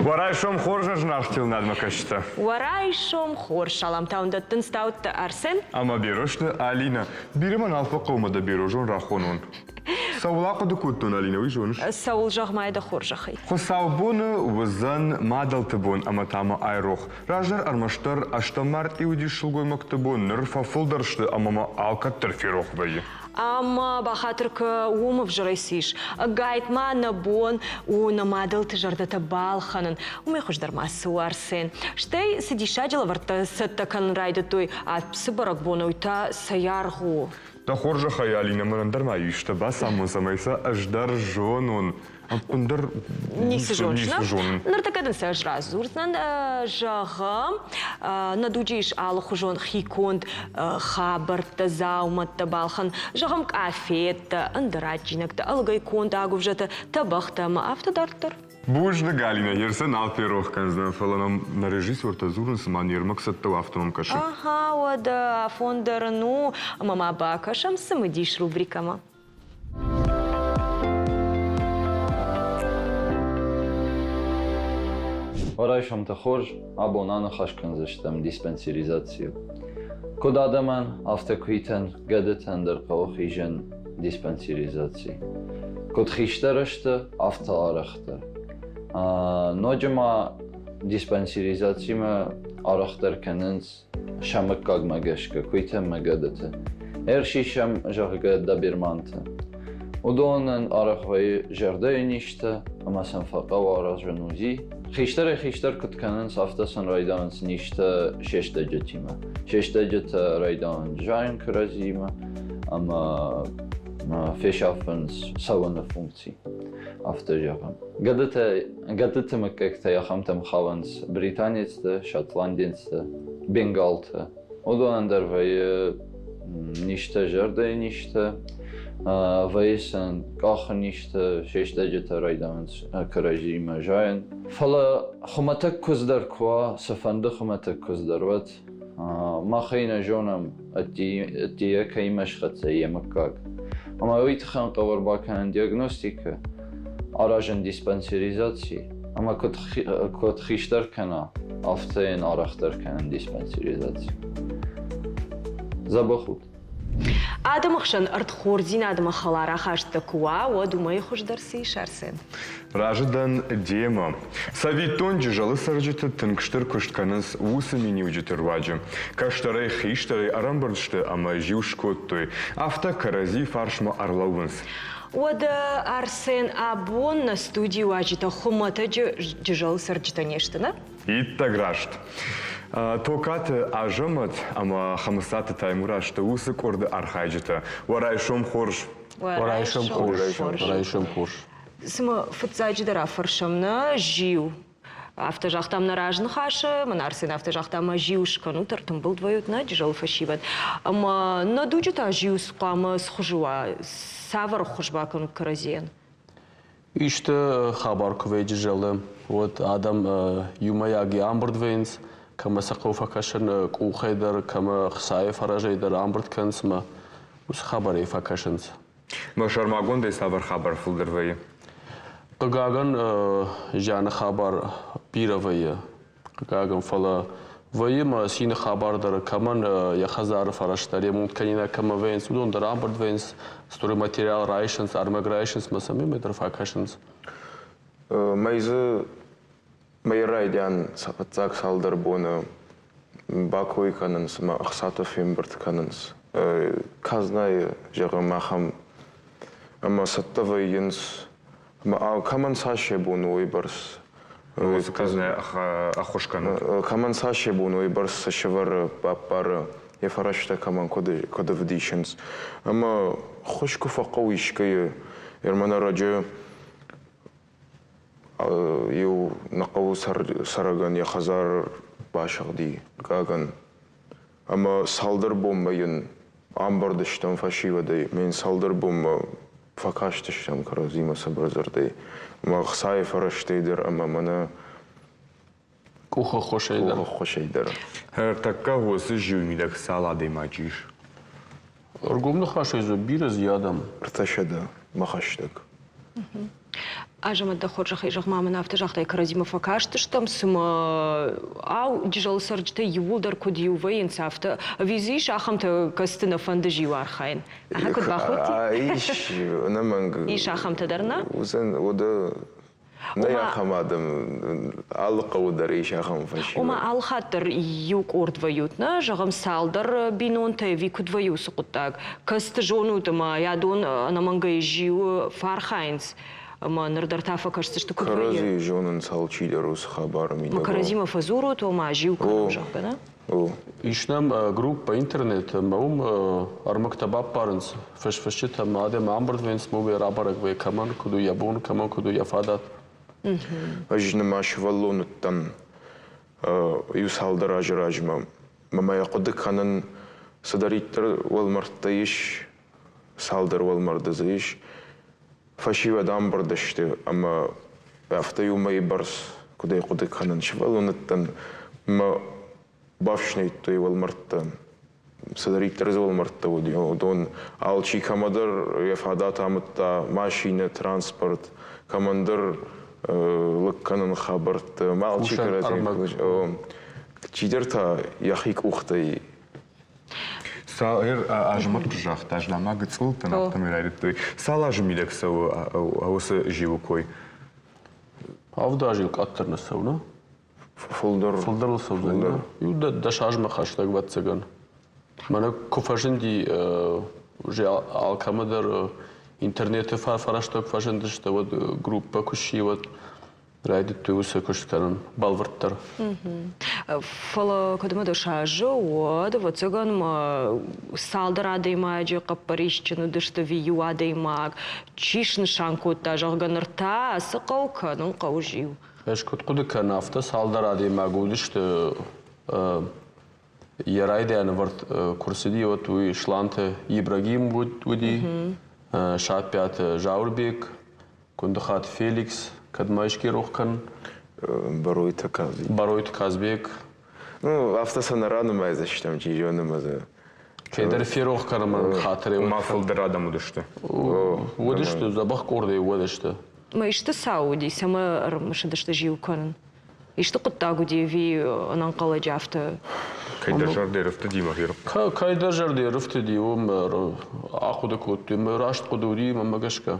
Уӕ райсом хорз, нӕ зынаргъ телнадмӕ кӕсджытӕ. Уӕ райсом хорз, саламтӕ уын дӕттынц Таутты Арсен. Ӕмӕ Берозты Алинӕ. Бирӕ мӕ нал фӕхъӕуы мӕ дӕ Берозон рахонон. Цӕуыл ахъуыды кодтон, Алинӕ, уый зоныс? Цӕуыл, зӕгъ-ма дӕ хорзӕхӕй. Хуыцаубоны уыдзӕн мадӕлты бон ӕмӕ та мӕ айрох. Раздӕр ӕрмӕстдӕр ӕстӕм мартъи уыдис сылгоймӕгты бон, ныр фӕфылдӕр сты ӕмӕ мӕ алкӕддӕр ферох вӕййы. Ӕмӕ бахатыр кӕ, уым ӕвзӕрӕй цы ис? Ӕгайтма нӕ бон у нӕ мадӕлты зӕрдӕтӕ балхӕнын. Уымӕй хуыздӕр ма цы у, Арсен? Стӕй цы диссаджы лӕвӕрттӕ цӕттӕ кӕнын райдыдтой, ацы бӕрӕгбоны уый та цӕй аргъ у? Дӕ хорзӕхӕй, Алинӕ, мӕнӕн дӕр ма исты бацамон, цӕмӕй сӕ ӕз дӕр зонон. Ӕппындӕр ницы зоныс, ницы зонын. Ныртӕккӕ дын сӕ ӕз радзурдзынӕн. Зӕгъӕм, нӕ дуджы ис алыхуызон хиконд хабӕрттӕ, дзаумӕттӕ балхӕн. Зӕгъӕм, къафеттӕ, ӕндӕр адджинӕгтӕ, ӕлыгӕй конд агуывзӕтӕ, тӕбӕгътӕ ӕмӕ афтӕ дарддӕр. Бузныг, Алинӕ, ерсӕ нал ферох кӕндзынӕн, фӕлӕ мӕм нӕ режиссертӕ дзурынц, цыма не рмӕг цӕттӕ у, афтӕ мӕм кӕсы. Аха, уӕдӕ афон дӕр ын у, ӕмӕ ма бакӕсӕм цымыдис рубрикӕмӕ. Райсомты хорз, абон аныхас кӕндзыстӕм диспансеризацийыл. Куыд адӕмӕн, афтӕ куыйтӕн, гӕдытӕн дӕр хъӕуы хизын диспансеризаци. Куыд хистӕр сты, афтӕ арӕхдӕр. Ноджы ма диспансеризацимӕ арӕхдӕр кӕнынц сӕ мыггагмӕ гӕсгӕ, куыйтӕ ӕмӕ гӕдыты. Ӕрсисӕм, зӕгъгӕ, доберманты. Уыдонӕн арӕх вӕййы зӕрдӕйы низтӕ ӕмӕ сӕм фӕхъӕуы аразын УЗИ. Хистӕрӕй хистӕр куыд кӕнынц, афтӕ сын райдайынц низтӕ се стӕджытимӕ. Се стӕджытӕ райдайынц зайын кӕрӕдзиимӕ ӕмӕ фесафынц цӕуыны функци, афтӕ зӕгъӕм. Гӕдытӕ, гӕдыты мыггӕгтӕй ахӕмтӕм хауынц британецтӕ, шотландецтӕ, бенгалтӕ. Уыдонӕн дӕр вӕййы низтӕ, зӕрдӕйы низтӕ, вӕййы сын къахы низтӕ, се стӕджытӕ райдайынц кӕрӕдзиимӕ зайын. Фӕлӕ хуымӕтӕг куыдз дӕр куы уа, цыфӕнды хуымӕтӕг куыдз дӕр уӕд, мах ӕй нӕ зонӕм, ӕддейӕ кӕимӕ схӕццӕ йӕ мыггаг. Ӕмӕ уый тыххӕн хъӕуы ӕрбакӕнын диагностикӕ, аразын диспансеризаци ӕмӕ куыд хистӕр кӕна, афтӕ йын арӕхдӕр кӕнын диспансеризаци. Дзӕбӕх ут! Адӕмы хсӕн ӕрдхордзинадмӕ хӕлар ахасттӕ куы уа, уӕд уымӕй хуыздӕр цы ис, Арсен? Разы дӕн демӕ. Цӕвиттон, Джызӕлы цӕрджыты тынг стыр куыст кӕнынц уыцы миниуджыты руаджы. Кӕстӕрӕй хистӕрӕй ӕрӕмбырд сты ӕмӕ зиу скодтой. Афтӕ кӕрӕдзи фарсмӕ ӕрлӕууынц. Уӕдӕ, Арсен, абон нӕ студийы уазджытӕ хуымӕтӕджы Джызӕлы цӕрджытӕ не сты, нӕ? Иттӕг раст. Токаты Азӕмӕт ӕмӕ Хӕмыцаты Таймураз сты уыцы къорды архайджытӕ. Уӕ райсом хорз! Уӕ райсом хорз! Райсом хорз! Цымӕ фыццаджыдӕр афӕрсӕм нӕ зиу. Афтӕ загътам нӕ разныхасы, мӕн Арсен афтӕ загъта, мӕ зиу скӕнут, ӕртымбылд вӕййут нӕ Джызӕлы фӕсивӕд. Ӕмӕ нӕ дуджы та зиу хъуамӕ схуызы уа, цавӕр ӕххуыс бакӕнут кӕрӕдзийӕн? Исты хабар куы вӕййы Джызӕлы, уӕд адӕм иумӕйаг ӕмбырд вӕййынц, кӕмӕ сӕ хъӕуы фӕкӕсын къухӕй дӕр, кӕмӕ хцайы фӕрӕзӕй дӕр ӕмбырд кӕнынц ӕмӕ уыцы хабарӕй фӕкӕсынц. Мӕ сӕрмагондӕй цавӕр хабар фылдӕр вӕййы? Хъыгагӕн, зианы хабар бирӕ вӕййы. Хъыгагӕн, фӕлӕ вӕййы мӕ цины хабар дӕр, кӕмӕн йӕ хӕдзары фӕрӕзтӕ ремонт кӕнинаг кӕмӕ вӕййынц, уыдон дӕр ӕмбырд вӕййынц, стройматериал райсынц, ӕрмӕг райсынц мӕ сӕм иумӕ дӕр фӕкӕсынц. Мӕй дзы мӕйы райдиан фыццаг цалдӕр боны бакой кӕнынц ӕмӕ ӕхцатӕ фембырд кӕнынц. Казнайы, зӕгъӕм, ахӕм ӕмӕ цӕттӕ вӕййынц ӕмӕ кӕмӕн цас йӕ бон у, уыйбӕрц. Уыцы казнӕ ӕххуыс кӕнут? Кӕмӕн цас йӕ бон у, уыйбӕрц сӕ сӕвӕры, баппары, йӕ фӕрӕзтӕ кӕмӕн куыд ӕвдисынц. Ӕмӕ ххуыс куы фӕхъӕуы искӕйы, Ерман ӕрӕджы Иу нӕ хъӕуы цӕрӕгӕн йӕ хӕдзар басыгъди, хъыгагӕн. Ӕмӕ цалдӕр бонмӕ йын амбырд стӕм фӕсивӕдӕй, ӕмӕ йын цалдӕр бонмӕ фӕкастыстӕм кӕрӕдзимӕ цыбырдзырдӕй. Ӕмӕ ӕхцайы фӕрӕзтӕй дӕр ӕмӕ мӕнӕ Къухы ӕххуысӕй дӕр. Къухы ӕххуысӕй дӕр. Ӕртӕккӕ уыцы зиуы мидӕг цал адӕймаджы ис? Ӕргом ныхасӕй дзы бирӕ дзы адӕм. 300 мӕ хӕстӕг. Азӕмӕт, дӕ хорзӕхӕй зӕгъ-ма мын, афтӕ загътай, кӕрӕдзимӕ фӕкастыстӕм, цыма ау, Джызӕлы цӕрджытӕ иууылдӕр куыд иу вӕййынц, афтӕ ӕви дзы ис ахӕмтӕ, кӕцыты нӕ фӕнды зиу архайын? Ахӕм куыд бахудти? Ис, ӕнӕмӕнг. Ис ахӕмтӕ дӕр, нӕ? Уыдзӕн, уӕдӕ нӕй ахӕм адӕм, алы хъӕуы дӕр ис ахӕм фӕсивӕд. Ома алы хатт дӕр иу къорд вӕййут, нӕ? Зӕгъӕм, цалдӕр бинонтӕ ӕви куыд вӕййы уыцы хъуыддаг? Кӕцыты зонут ӕмӕ йӕ дон ӕнӕмӕнгӕй зиуы фӕархайынц ӕмӕ ныр дӕр та фӕкӕсдзысты куыд вӕййы? Кӕрӕдзийы зонынц алчидӕр уыцы хабары мидӕг. Кӕрӕдзимӕ фӕдзурут, ома зиу кӕнӕм, зӕгъгӕ, нӕ? Ис нӕм группӕ интернеты ӕмӕ уым ӕрмӕгтӕ баппарынц фысфысджытӕ ӕмӕ адӕм ӕмбырд вӕййынц ӕмӕ уый рабӕрӕг вӕййы, кӕмӕн куыд у йӕ бон, кӕмӕн куыд у йӕ фадат. Ӕз нырма сывӕллон уыдтӕн иу цалдӕр азы размӕ. Мӕ йӕ хъуыды кӕнын, цыдӕриддӕр уӕлмӕрдтӕ ис, цалдӕр уӕлмӕрды дзы ис, фӕсивӕд амбырд сты ӕмӕ афтӕ иу мӕйы бӕрц, куыд ӕй хъуыды кӕнын, сывӕллон уыдтӕн, мӕ бафснайдтой уӕлмӕрдтӕ. Цыдӕриддӕр дзы уӕлмӕрдтӕ уыди, уыдон алчи кӕмӕдӕр йӕ фадат амыдта машинӕ, транспорт, кӕмӕндӕр лыг кӕнын хабӕрттӕ, ма алчи кӕрӕдзи чидӕр та йӕхи къухтӕй. Цал азмӕ куы загъта, знӕмӕ гыццылтӕн афтӕмӕй райдыдтой. Цал азы мидӕг цӕуы уыцы зиуы кой? Авд азы къаддӕр нӕ цӕуы, нӕ? Фылдӕр. Фылдӕр цӕудзӕн, нӕ? Иу 10 азмӕ хӕстӕг, ӕвӕццӕгӕн. Мӕнӕ куы фӕзынди уже алкӕмӕ дӕр интернеты фӕрӕзтӕ куы фӕзындысты, уӕд группӕ куы сси, уӕд райдыдтой уыцы куыст кӕнын бӕлвырддӕр. Фӕлӕ кӕд ӕмӕ 10 азы, уӕд, ӕвӕццӕгӕн, цалдӕр адӕймаджы хъӕппӕрисджын уыдысты ӕви иу адӕймаг, чи снысан кодта, зӕгъгӕ, ныр та ацы хъӕу кӕнын хъӕуы зиу. Ӕз куыд хъуыды кӕнын, афтӕ цалдӕр адӕймаг уыдысты йӕ райдианы вӕрд куы рцыди, уӕд уый Сланты Ибрагим уыди, Саппиаты Зауырбег, Куындыхаты Феликс, кӕд ма искӕй рох кӕнын? Баройты Казбек. Баройты Казбек. Ну, афтӕ сӕ нӕ ранымайдзыстӕм, чи зоны ӕмӕ дзы. Кӕйдӕр ферох кӕнӕм хатырӕй. Ма фылдӕр адӕм уыдысты. Уыдысты, дзӕбӕх къордӕй уыдысты. Ма исты цау уыди, цӕмӕ ӕрымысыдысты зиу кӕнын? Исты хъуыддаг уыди ӕви ӕнӕнхъӕлӕджы афтӕ? Кӕйдӕр зӕрдӕ ӕрӕфтыди мӕ ферох. Кӕйдӕр зӕрдӕ ӕрӕфтыди, уым ахъуыды кодтой, мӕ раст хъуыды уыди мӕнмӕ гӕсгӕ.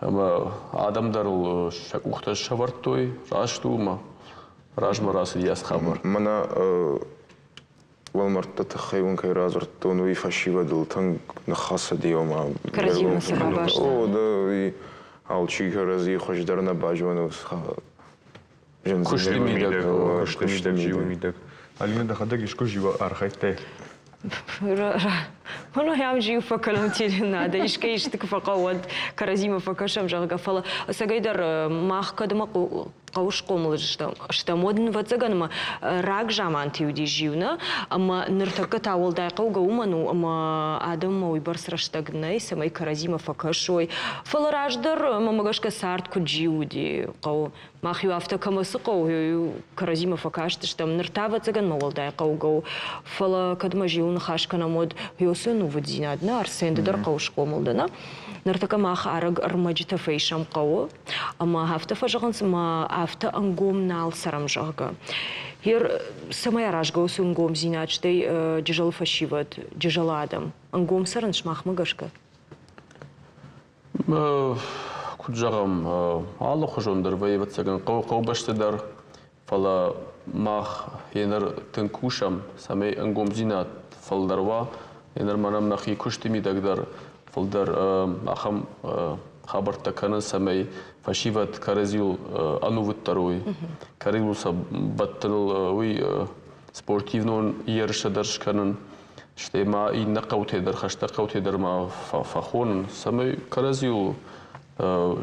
Ӕмӕ адӕм дӕр ыл сӕ къухтӕ сӕвӕрдтой, раст у ӕмӕ размӕ рацыди ацы хабар. Мӕнӕ уӕлмӕрдты тыххӕй уын кӕй радзырдтон, уый фӕсивӕдыл тынг ныххӕцыди, ома Кӕрӕдзимӕ цы бабаста? О, да, уый алчи кӕрӕдзи хуыздӕр нӕ базоны Куысты мидӕг. Куысты мидӕг, зиуы мидӕг. Алина, дӕхӕдӕг искуы зиуы архайдтай? Мӕн ахӕм зиу фӕкӕнӕм телеуынынады, искӕй исты куы фӕхъӕуы, уӕд кӕрӕдзимӕ фӕкӕсӕм, зӕгъгӕ. Фӕлӕ ӕцӕгӕйдӕр мах кӕдмӕ хъӕуы схъомыл стӕм, уӕд ӕвӕццӕгӕн ӕмӕ рагзаманты уыди зиу, нӕ? Ӕмӕ ныртӕккӕ та уӕлдай хъӕугӕ уымӕн у, ӕмӕ адӕммӕ уыйбӕрц рӕстӕг нӕй, цӕмӕй кӕрӕдзимӕ фӕкӕсой. Фӕлӕ раздӕр, мӕнмӕ гӕсгӕ, цард куыд зиу уыди хъӕуы. Мах-иу афтӕ кӕмӕ цы хъӕуы, иу кӕрӕдзимӕ фӕкастыстӕм. Ныр та, ӕвӕццӕгӕн, мӕ уӕлдай хъӕугӕ у. Фӕлӕ кӕд мӕ зиуыл ныхас кӕнӕм, уӕд Йосы ӕнувыддзинад нӕ, Арсен, ды дӕр хъӕуы схъомыл дӕ, нӕ? Ныртӕккӕ мах арӕг ӕрмӕджытӕ фӕисӕм хъӕуы, ӕмӕ афтӕ фӕзӕгъынц, ӕмӕ афтӕ ӕнгом нал цӕрӕм, зӕгъгӕ. Ер цӕмӕй аразгӕ уыцы ӕнгомдзинад, стӕй Джызӕлы фӕсивӕд, Джызӕлы адӕм ӕнгом цӕрын сымахмӕ гӕсгӕ? Куыд зӕгъӕм, алыхуызон дӕр вӕййы, ӕвӕццӕгӕн, хъӕубӕсты дӕр, фӕлӕ мах еныр тынг кусӕм, цӕмӕй ӕнгомдзинад фылдӕр уа. Еныр мӕнӕн нӕхи куысты мидӕг дӕр фылдӕр ахӕм хабӕрттӕ кӕнын, цӕмӕй фӕсивӕд кӕрӕдзиуыл ӕнувыддӕр уой, кӕрӕдзиуыл сӕ бӕттыныл уый спортивон ерыстӕ дӕр скӕнын. Стӕй ма иннӕ хъӕутӕй дӕр, хӕстӕг хъӕутӕй дӕр ма фӕхонын, цӕмӕй кӕрӕдзиуыл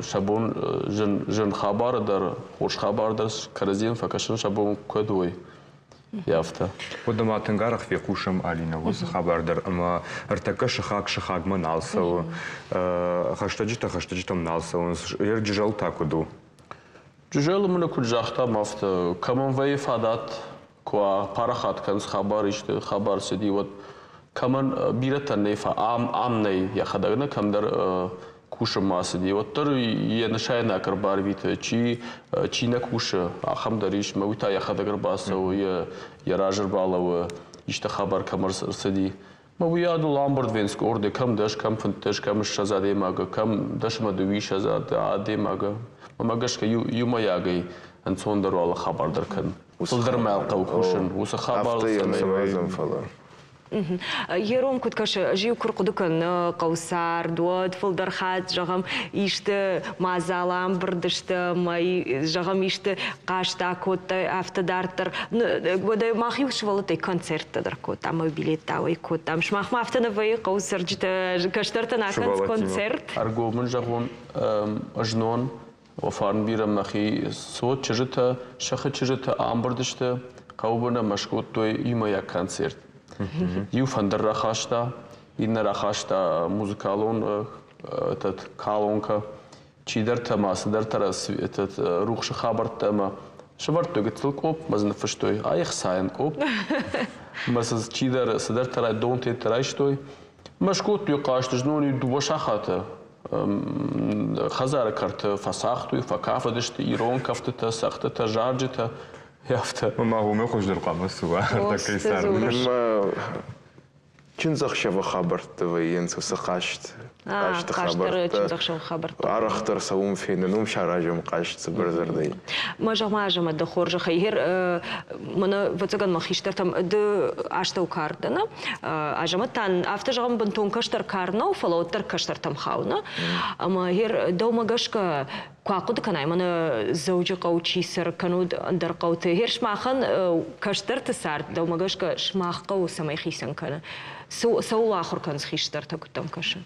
сӕ бон зын хабары дӕр, хорз хабар дӕр кӕрӕдзийӕн фӕкӕсын сӕ бон куыд уой, афтӕ. Уӕдӕ ма тынг арӕх фехъусӕм, Алинӕ, уыцы хабар дӕр, ӕмӕ ӕртӕккӕ сыхаг сыхагмӕ нал цӕуы, хӕстӕджытӕ хӕстӕджытӕм нал цӕуынц. Джызӕл та куыд у? Джызӕлы мын куыд загътам, афтӕ кӕмӕн вӕййы фадат, куы парахат кӕнынц хабар, исты хабар цыди, уӕд кӕмӕн бирӕтӕн нӕй, ам, ам нӕй йӕхӕдӕг нӕ кӕмдӕр. Кусынмӕ ацыди, уӕддӕр йӕ нысайнаг ӕрбарвиты, чи, чи нӕ кусы, ахӕм дӕр ис, мӕ уый та йӕхӕдӕг ӕрбацӕуы, йӕ, йӕ разы ӕрбалӕууы, исты хабар кӕм ӕрцыди. Мӕ уыйадыл амбырд вӕййынц къорды, кӕм 10, кӕм 15, кӕм 20 адӕймагы, кӕм 10 ӕмӕ 22 адӕймагы. Мӕнмӕ гӕсгӕ иумӕйагӕй ӕнцондӕр у алы хабар дӕр кӕнын. Фылдӕр мӕ хъӕуы кусын уыцы хабар. Афтӕ йӕ нӕ фӕлӕ. Ером куыд кӕсы, ӕз-иу куы рхъуыды кӕнын хъӕуы цард, уӕд фылдӕр хатт, зӕгъӕм, исты мадзал амбырд сты ӕмӕ, зӕгъӕм, исты хъазт акодтай, афтӕ дарддӕр. Уӕдӕ мах-иу сывӕллӕттӕй концерттӕ дӕр кодтам ӕмӕ билеттӕ уӕй кодтам. Сымах ма афтӕ нӕ вӕййы, хъӕуы цӕрджытӕ кӕстӕртӕн акӕнынц концерт? Ӕргом ын зӕгъон, знон фарн бирӕ мӕхи цот чызджытӕ, сыхы чызджытӕ амбырд сты, хъӕуы ӕмӕ скодтой иумӕйаг концерт. Иу фӕндыр рахаста, иннӕ рахаста музыкалон этот колонкӕ, чидӕртӕ ма цыдӕртӕ этот рухсы хабӕрттӕ ӕмӕ сӕвӕрдтой гыццыл къопп, ӕмӕ дзы ныффыстой ай ӕхцайӕн къопп. Ӕмӕ сын чидӕр цыдӕртӕ донтеттӕ райстой. Ӕмӕ скодтой хъазт, знон иу 2 сахаты хӕдзары кӕрты фӕцагътой, фӕкафыдысты ирон кӕфтытӕ, цӕгъдтытӕ, зарджытӕ. Афтӕ. Ма уымӕй хуыздӕр хъуамӕ цы уа, ӕртӕккӕй царды. Чындзӕхсӕвы хабӕртты вӕййынц уыцы хъазт. Хъазты хабӕрттӕ. Арӕхдӕр сӕ уым фенын, уым саразӕм хъазт цыбыр дзырдӕй. Ма зӕгъ-ма, Азӕмӕт, дӕ хорзӕхӕй, гъер мӕнӕ, ӕвӕццӕгӕн, мӕ хистӕртӕм ды астӕукар дӕ, нӕ? Азӕмӕт та афтӕ зӕгъӕм, бынтон кӕстӕр кар нӕу, фӕлӕ уӕддӕр кӕстӕртӕм хауы, нӕ? Ӕмӕ гъер дӕумӕ гӕсгӕ куы ахъуыды кӕнай, мӕнӕ Дзӕуджыхъӕуы чи цӕры, кӕннод ӕндӕр хъӕуты, гъер сымахӕн кӕстӕрты цард дӕумӕ гӕсгӕ сымах хъӕуы цӕмӕй хицӕн кӕны? Цӕуыл ахуыр кӕнынц хистӕртӕ, куыд дӕм кӕсы?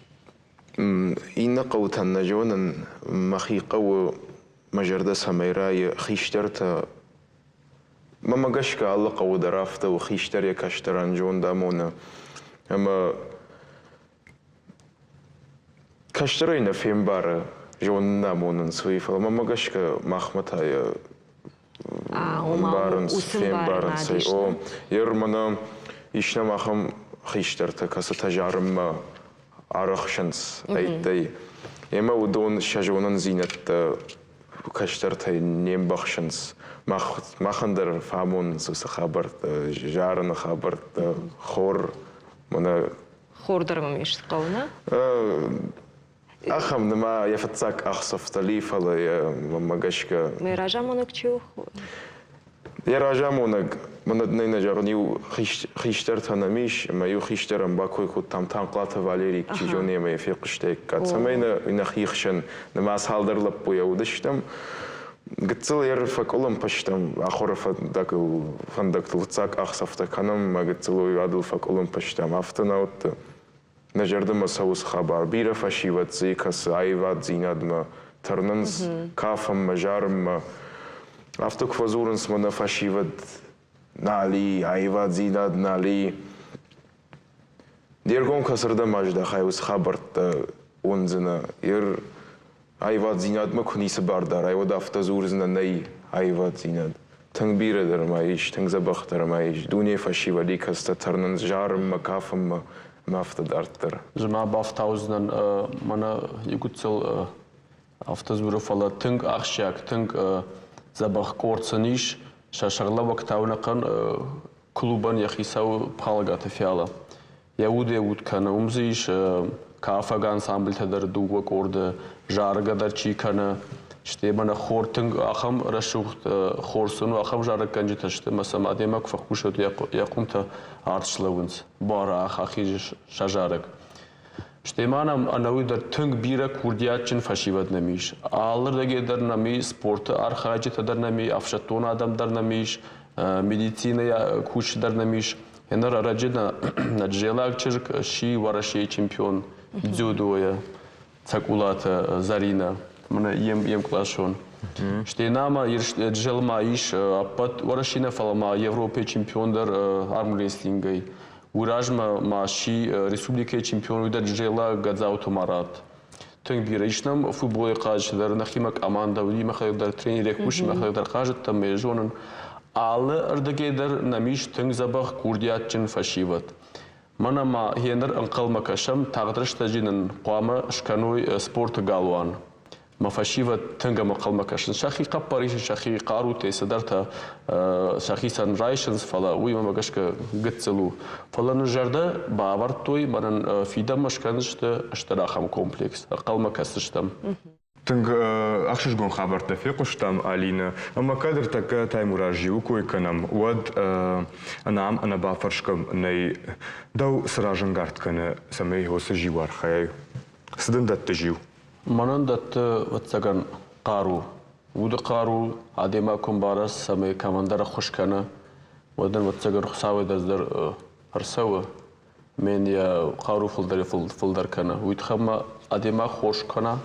Иннӕ хъӕутӕн нӕ зонын, мӕхи хъӕуы мӕ зӕрдӕ цӕмӕй райы, хистӕртӕ мӕмӕ гӕсгӕ алы хъӕуы дӕр афтӕ у, хистӕр йӕ кӕстӕрӕн зонд амоны. Ӕмӕ кӕстӕрӕй нӕ фембары, зонын амонынц уый, фӕлӕ мӕмӕ гӕсгӕ махмӕ та йӕ ӕмбарынц, фембарынц ӕй. О, ер мӕнӕ ис нӕм ахӕм хистӕртӕ, кӕцытӕ зарынмӕ арӕхсынц ӕйттӕй. Ӕмӕ уыдон сӕ зонындзинӕдтӕ кӕстӕртӕй не мбӕхсынц. Махӕн дӕр фӕамонынц уыцы хабӕрттӕ, зарыны хабӕрттӕ, хор, мӕнӕ Хор дӕр мӕм ис хъӕуы, нӕ? Ахӕм нымӕ йӕ фыццаг къахдзӕфтӕ ли, фӕлӕ йӕ мӕнмӕ гӕсгӕ. Мӕ разамонӕг чи у? Йӕ разамонӕг, мӕнӕ нӕ зӕгъын, иу хистӕртӕ нӕм ис, ӕмӕ иу хистӕрӕн бакой кодтам Танхълаты Валерий, чи зоны, ӕмӕ йӕ фехъуыстаиккат, цӕмӕй нӕ нӕхи хсӕн нымӕ цалдӕр лӕппуйӕ уыдыстӕм. Гыццыл ер фӕкъуылымпы стӕм ахуыры фӕндагыл, фӕндӕгтыл фыццаг къахдзӕфтӕ кӕнӕм, ӕмӕ гыццыл уый адыл фӕкъуылымпы стӕм. Афтӕ нӕ уыдты. Нӕ зӕрдӕмӕ цӕуы цы хабар. Бирӕ фӕсивӕд дзы кӕсы аиваддзинадмӕ, тырнынц кафынмӕ, зарынмӕ. Афтӕ куы фӕдзурынц, мӕнӕ фӕсивӕд нал и, аиваддзинад нал и. Де ргом кӕцырдӕм аздӕхай, уыцы хабӕрттӕ уындзынӕ. Ер аиваддзинадмӕ куы ницы бар дарай, уӕд афтӕ дзурдзынӕ, нӕй аиваддзинад. Тынг бирӕ дӕр ма ис, тынг дзӕбӕх дӕр ма ис. Дуне фӕсивӕди кӕцытӕ тырнынц зарынмӕ, кафынмӕ ӕмӕ афтӕ дарддӕр. Зымӕ бафтаудзынӕн мӕнӕ иу гыццыл афтӕ дзуры, фӕлӕ тынг ахсджиаг, тынг дзӕбӕх къорд сын ис. Сӕ сӕргълӕууӕг та ӕнӕхъӕн клубӕн йӕ хицау Палгаты Фиала. Йӕ удӕй уд кӕны. Уым дзы ис кафӕг ансамбльтӕ дӕр дыууӕ къорды, заргӕ дӕр чи кӕны. Стӕй мӕнӕ хор тынг ахӕм рӕсугъд хор сын у, ахӕм зарӕггӕнджытӕ сты, ӕмӕ сӕм адӕймаг куы фӕхъусӕд, йӕ хъуынтӕ арц слӕууынц. Буары ахизы сӕ зарӕг. Стӕй ма нӕм ӕнӕуый дӕр тынг бирӕ курдиатджын фӕсивӕд нӕм ис. Алырдӕгӕй дӕр нӕм ис, спорты архайджытӕ дӕр нӕм ис, ӕфсӕддон адӕм дӕр нӕм ис, медицинӕйы кусджытӕ дӕр нӕм ис. Ныр ӕрӕджы нӕ джелаг чызг сси Уӕрӕсейы чемпион дзюдойӕ Цӕкъулаты Заринӕ, мӕнӕ йе мкъласон. Стӕй нӕма Джелма ис ӕппӕт Уӕрӕсе нӕ, фӕлӕ ма Европӕйы чемпион дӕр армрестлингӕй. Уый размӕ ма сси республикӕйы чемпион, уый дӕр Джела Гадзауты Марат. Тынг бирӕ ис нӕм футболӕй хъазджытӕ дӕр, нӕхимӕ командӕ уыди, мӕхӕдӕг дӕр тренерӕй кусын, мӕхӕдӕг дӕр хъазыдтӕн, мӕ зонын. Алы ӕрдыгӕй дӕр нӕм ис тынг дзӕбӕх курдиатджын фӕсивӕд. Мӕнӕ ма гъеныр ӕнхъӕлмӕ кӕсӕм, тагъд рӕстӕджы нын хъуамӕ скӕной спорты галуан. Мӕ фӕсивӕд тынг ӕнхъӕлмӕ кӕсынц. Сӕхи хъӕппӕрисы, сӕхи хъарутӕй цыдӕртӕ сӕхицӕн райсынц, фӕлӕ уый мӕмӕ гӕсгӕ гыццыл у. Фӕлӕ нын зӕрдӕ бавӕрдтой, мӕнӕн фидӕнмӕ скӕндзысты стыр ахӕм комплекс. Ӕнхъӕлмӕ кӕсдзыстӕм. Тынг ӕхсызгон хабӕрттӕ фехъуыстам, Алинӕ. Ӕмӕ кӕд ӕртӕккӕ Таймураз зиуы кой кӕнӕм, уӕд ӕнӕ ам ӕнӕбафӕрсгӕ нӕй. Дӕу цы разӕнгард кӕны, цӕмӕй уыцы зиу архайай? Цы дын дӕтты зиу? Мӕнӕн дӕтты, ӕвӕццӕгӕн, хъару. Уды хъару адӕймаг куы ӕмбара, цӕмӕй кӕмӕндӕр ӕххуыс кӕны, уӕд ын, ӕвӕццӕгӕн, Хуыцауӕй дӕр дӕр ӕрцӕуы. Мӕн йӕ хъару фылдӕрӕй фылдӕр кӕны. Уый тыххӕй ма адӕймаг хорз кӕна,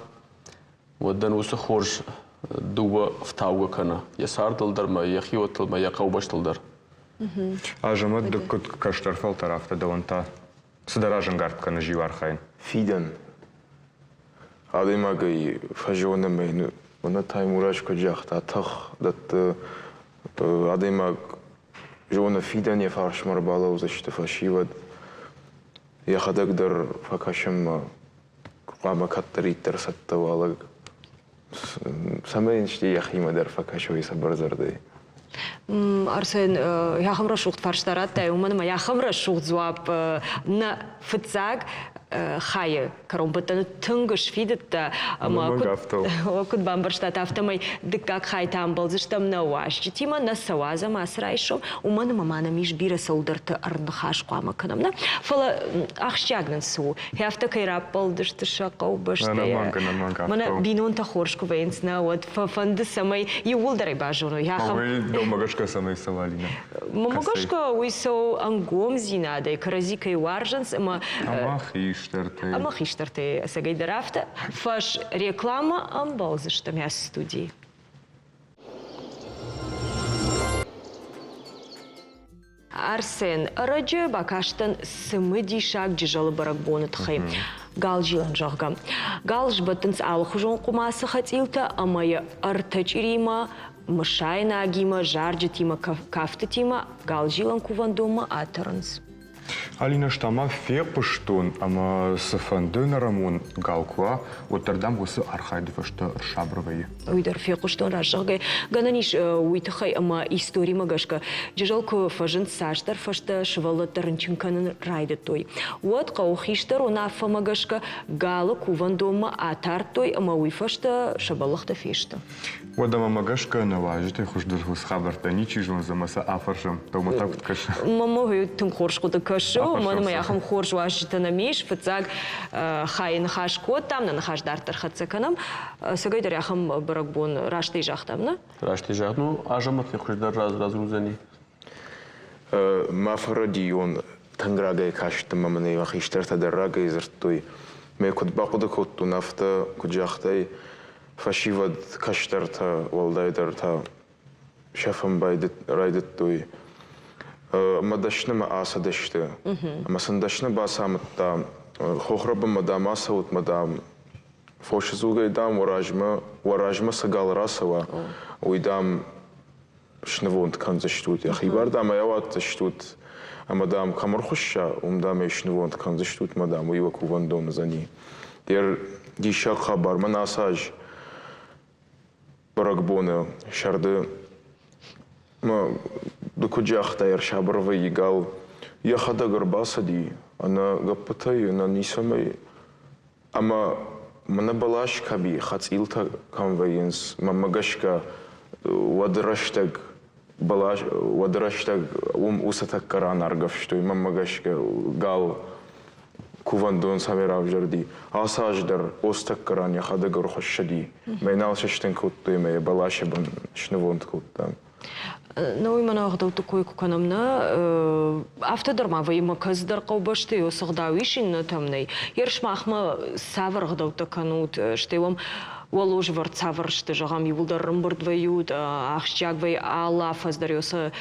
уӕд ын уыцы хорз дыууӕ фтаугӕ кӕны йӕ цардыл дӕр ма йӕхиуӕттыл ма йӕ хъӕубӕстыл дӕр. Азӕмӕт, ды куыд кӕстӕр фӕлтӕр, афтӕ дӕуӕн та цыдӕр разӕнгард кӕны зиу архайын? Фидӕн. Адӕймагӕй фӕзоны ӕмӕ йын мӕнӕ Таймураз куыд загъта, тых дӕтты адӕймаг зоны, фидӕн йӕ фарсмӕ ӕрбалӕудзысты фӕсивӕд. Йӕхӕдӕг дӕр фӕкӕсынмӕ хъуамӕ кӕддӕриддӕр цӕттӕ уа лӕг. Цӕмӕй йын стӕй йӕхимӕ дӕр фӕкӕсой цыбырдзырдӕй. Арсен, ахӕм рӕсугъд фарста радтай, уымӕн ӕмӕ ахӕм рӕсугъд дзуапп нӕ фыццаг хайы кӕронбӕттӕны тынг сфидыдта ӕмӕ куыд бамбӕрстат, афтӕмӕй дыккаг хай та ӕмбӕлдзыстӕм нӕ уазджытимӕ, нӕ сӕ уадзӕм ацы райсом, уымӕн ӕмӕ ма нӕм ис бирӕ цӕуылдӕрты ӕрныхас хъуамӕ кӕнӕм. Нӕ? Фӕлӕ ахсджиаг нын цы у, афтӕ кӕй раппӕлдысты сӕ хъӕубӕстӕйӕ. Мӕнӕ бинонтӕ хорз куы вӕййынц, нӕ, уӕд фӕфӕнды, цӕмӕй иууылдӕр ӕй базоной. Ахӕм... Дӕумӕ гӕсгӕ цӕмӕй цӕуа, Алинӕ? Мӕнмӕ гӕсгӕ, уый цӕуы ӕнгомдзинадӕй, кӕрӕдзи кӕй уарзынц ӕмӕ... Ӕмӕ хистӕртӕй. Ӕмӕ хистӕртӕй, ӕцӕгӕйдӕр афтӕ. Фӕс рекламӕ ӕмбӕлдзыстӕм ацы студийы. Арсен, ӕрӕджы бакастӕн цымыдисаг Джызӕлы бӕрӕгбоны тыххӕй. Галзилӕн, зӕгъгӕ. Гал сбӕттынц алыхуызон хъуымацы хӕцъилтӕ ӕмӕ йӕ ӕртӕ чъиримӕ, мысайнагимӕ, зарджытимӕ, кӕфтытимӕ галзилӕн кувӕндонмӕ атӕрынц. Алинӕ, ӕз та ма фехъуыстон, ӕмӕ цыфӕнды нӕрӕмон гал куы уа, уӕддӕр дам уыцы архайды фӕстӕ ӕрсабыр вӕййы. Уый дӕр фехъуыстон раззагъгӕ. Гӕнӕн ис уый тыххӕй, ӕмӕ историмӕ гӕсгӕ Джызӕл куы фӕзынд цасдӕр фӕстӕ сывӕллӕттӕ рынчын кӕнын райдыдтой. Уӕд хъӕуы хистӕр уынаффӕмӕ гӕсгӕ галы кувӕндонмӕ атардтой ӕмӕ уый фӕстӕ сӕ бӕллӕхтӕ фесты. Уӕдӕ мӕмӕ гӕсгӕ нӕ уазджытӕй хуыздӕр уыцы хабӕрттӕ ничи зондзӕн ӕмӕ сӕ афӕрсӕм. Дӕумӕ та куыд кӕсы? Мӕнмӕ уый тынг хорз хъуыды кӕсы, уымӕн ӕмӕ ахӕм хорз уазджытӕ нӕм ис. Фыццаг хайы ныхас кодтам, нӕ ныхас дарддӕр хӕццӕ кӕнӕм. Ӕцӕгӕйдӕр ахӕм бӕрӕгбон растӕй загътам, нӕ? Растӕй загъд, ну, Азӕмӕты хуыздӕр радзурдзӕни. Мӕ фӕрӕдийон тынг рагӕй кастӕн ӕмӕ мын ӕй мӕ хистӕртӕ дӕр рагӕй дзырдтой. Мӕ куыд бахъуыды кодтон, афтӕ куыд загътай, фӕсивӕд, кӕстӕртӕ, уӕлдайдӕр та сӕфын райдыдтой. Ӕмӕ дӕснымӕ ацыдысты. Ӕмӕ сын дӕсны бацамыдта, хохрӕбынмӕ, дам, ацӕут мӕ, дам, фосы дзугӕй, дам, уӕ размӕ цы гал рацӕуа, уый, дам, снывонд кӕндзыстут. Йӕхибар, дам, ӕй ауадздзыстут ӕмӕ, дам, кӕм ӕрхуысса, уым, дам, ӕй снывонд кӕндзыстут ӕмӕ, дам, уый уӕ кувӕндон уыдзӕни. Йе диссаг хабар мӕн ацы аз бӕрӕгбоны сӕрды ды куыд загътай, ӕрсабыр вӕййы гал. Йӕхӕдӕг ӕрбацыди ӕнӕ гӕппытӕй, ӕнӕ ницӕмӕй. Ӕмӕ мӕнӕ бӕлас кӕм и, хӕцъилтӕ кӕм вӕййынц, мӕнмӕ гӕсгӕ, уӕд рӕстӕг бӕлас, уӕд рӕстӕг уым уыцы тӕккӕ ран ӕргӕвстой, мӕнмӕ гӕсгӕ, гал кувӕндон цӕмӕй равзӕрди. Ацы аз дӕр ос тӕккӕ ран йӕхӕдӕг ӕрхуыссыди. Мӕ нал сыстын кодтой ӕмӕ йӕ бӕласы бын снывонд кодтам. Ну, уый мӕнӕ ӕгъдӕутты кой куы кӕнӕм, нӕ, афтӕ дӕр ма вӕййы, мӕ кӕцыдӕр хъӕубӕсты цы ӕгъдау ис, иннӕтӕм нӕй. Ер сымахмӕ цавӕр ӕгъдӕуттӕ кӕнут, стӕй уӕм уӕлозвӕрд цавӕр сты, зӕгъӕм, иууылдӕр ӕрӕмбырд вӕййут, ахсджиаг вӕййы алы афӕдз дӕр уыцы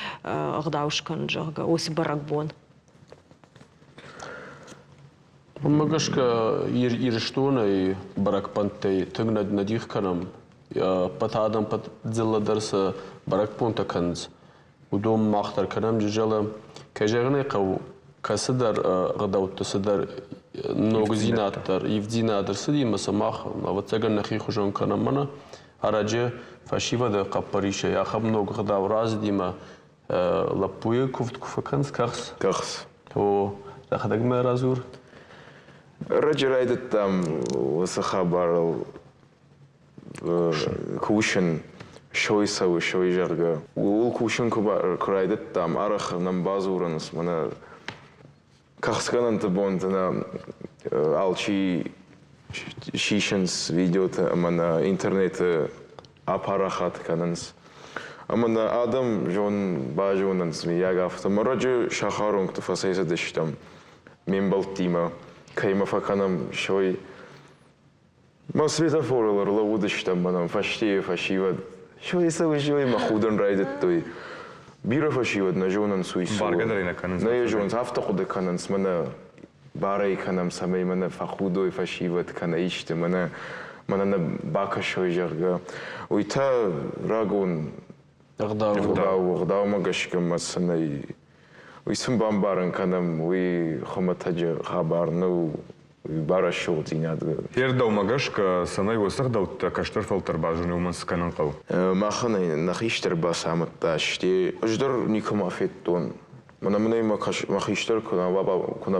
ӕгъдау скӕнын, зӕгъгӕ, уыцы бӕрӕгбон? Уымӕ гӕсгӕ Ирыстонӕй бӕрӕгбӕнттӕй тынг нӕ дих кӕнӕм. Ӕппӕт адӕм, ӕппӕт дзыллӕ дӕр цы бӕрӕгбонтӕ кӕнынц, уыдон мах дӕр кӕнӕм Джызӕлы. Кӕй зӕгъын ӕй хъӕуы, Кӕцыдӕр ӕгъдӕутты цыдӕр ногдзинад дӕр, ивддзинад ӕрцыди ӕмӕ сӕ мах, ӕвӕццӕгӕн, нӕхи хуызон кӕнӕм. Мӕнӕ ӕрӕджы фӕсивӕды хъӕппӕрисӕй ахӕм ног ӕгъдау рацыди ӕмӕ лӕппуйы куывд куы фӕкӕнынц, кӕхц. Кӕхц. О, дӕхӕдӕг мӕ радзур. Ӕрӕджы райдыдтам уыцы хабарыл кусын, сой цӕуы, сой, зӕгъгӕ. Ууыл кусын куы райдыдтам, арӕх нӕм бадзурынц, мӕнӕ кӕхцгӕнӕнты бонты нӕ алчи сисынц видеоты ӕмӕ нӕ интернеты апарахат кӕнынц. Ӕмӕ нӕ адӕм зон базонынц, миййаг афтӕ. Мӕрӕджы сахаронгты фӕцӕйцыдыстӕм ме мбӕлттимӕ, кӕимӕ фӕкӕнӕм сой. Мӕ светофорыл ӕрлӕууыдыстӕм мӕнӕн фӕстейы фӕсивӕд. Сой цӕуы, сой мӕ худын райдыдтой. Бирӕ фӕсивӕд нӕ зонынц уый цы у. Баргӕ дӕр ӕй нӕ кӕнынц. Нӕ йӕ зонынц, афтӕ хъуыды кӕнынц, мӕнӕ барӕй кӕнӕм, цӕмӕй мӕнӕ фӕхудой фӕсивӕд кӕнӕ исты, мӕнӕ мӕнӕ нӕ бакӕсой, зӕгъгӕ. Уый та рагон ӕгъдау, ӕгъдаумӕ гӕсгӕ мӕ сын ӕй уый сын бамбарын кӕнӕм, уый хуымӕтӕджы хабар нӕу, уый барӕсугъддзинад. Йе рдӕумӕ гӕсгӕ, цӕмӕй уыцы ӕгъдӕуттӕ кӕстӕр фӕлтӕр базоной, уымӕн цы кӕнын хъӕуы? Махӕн ӕй нӕ хистӕр бацамыдта, стӕй ӕз дӕр никуыма федтон. Мӕнӕ мын ӕй мӕ хистӕр куы нӕ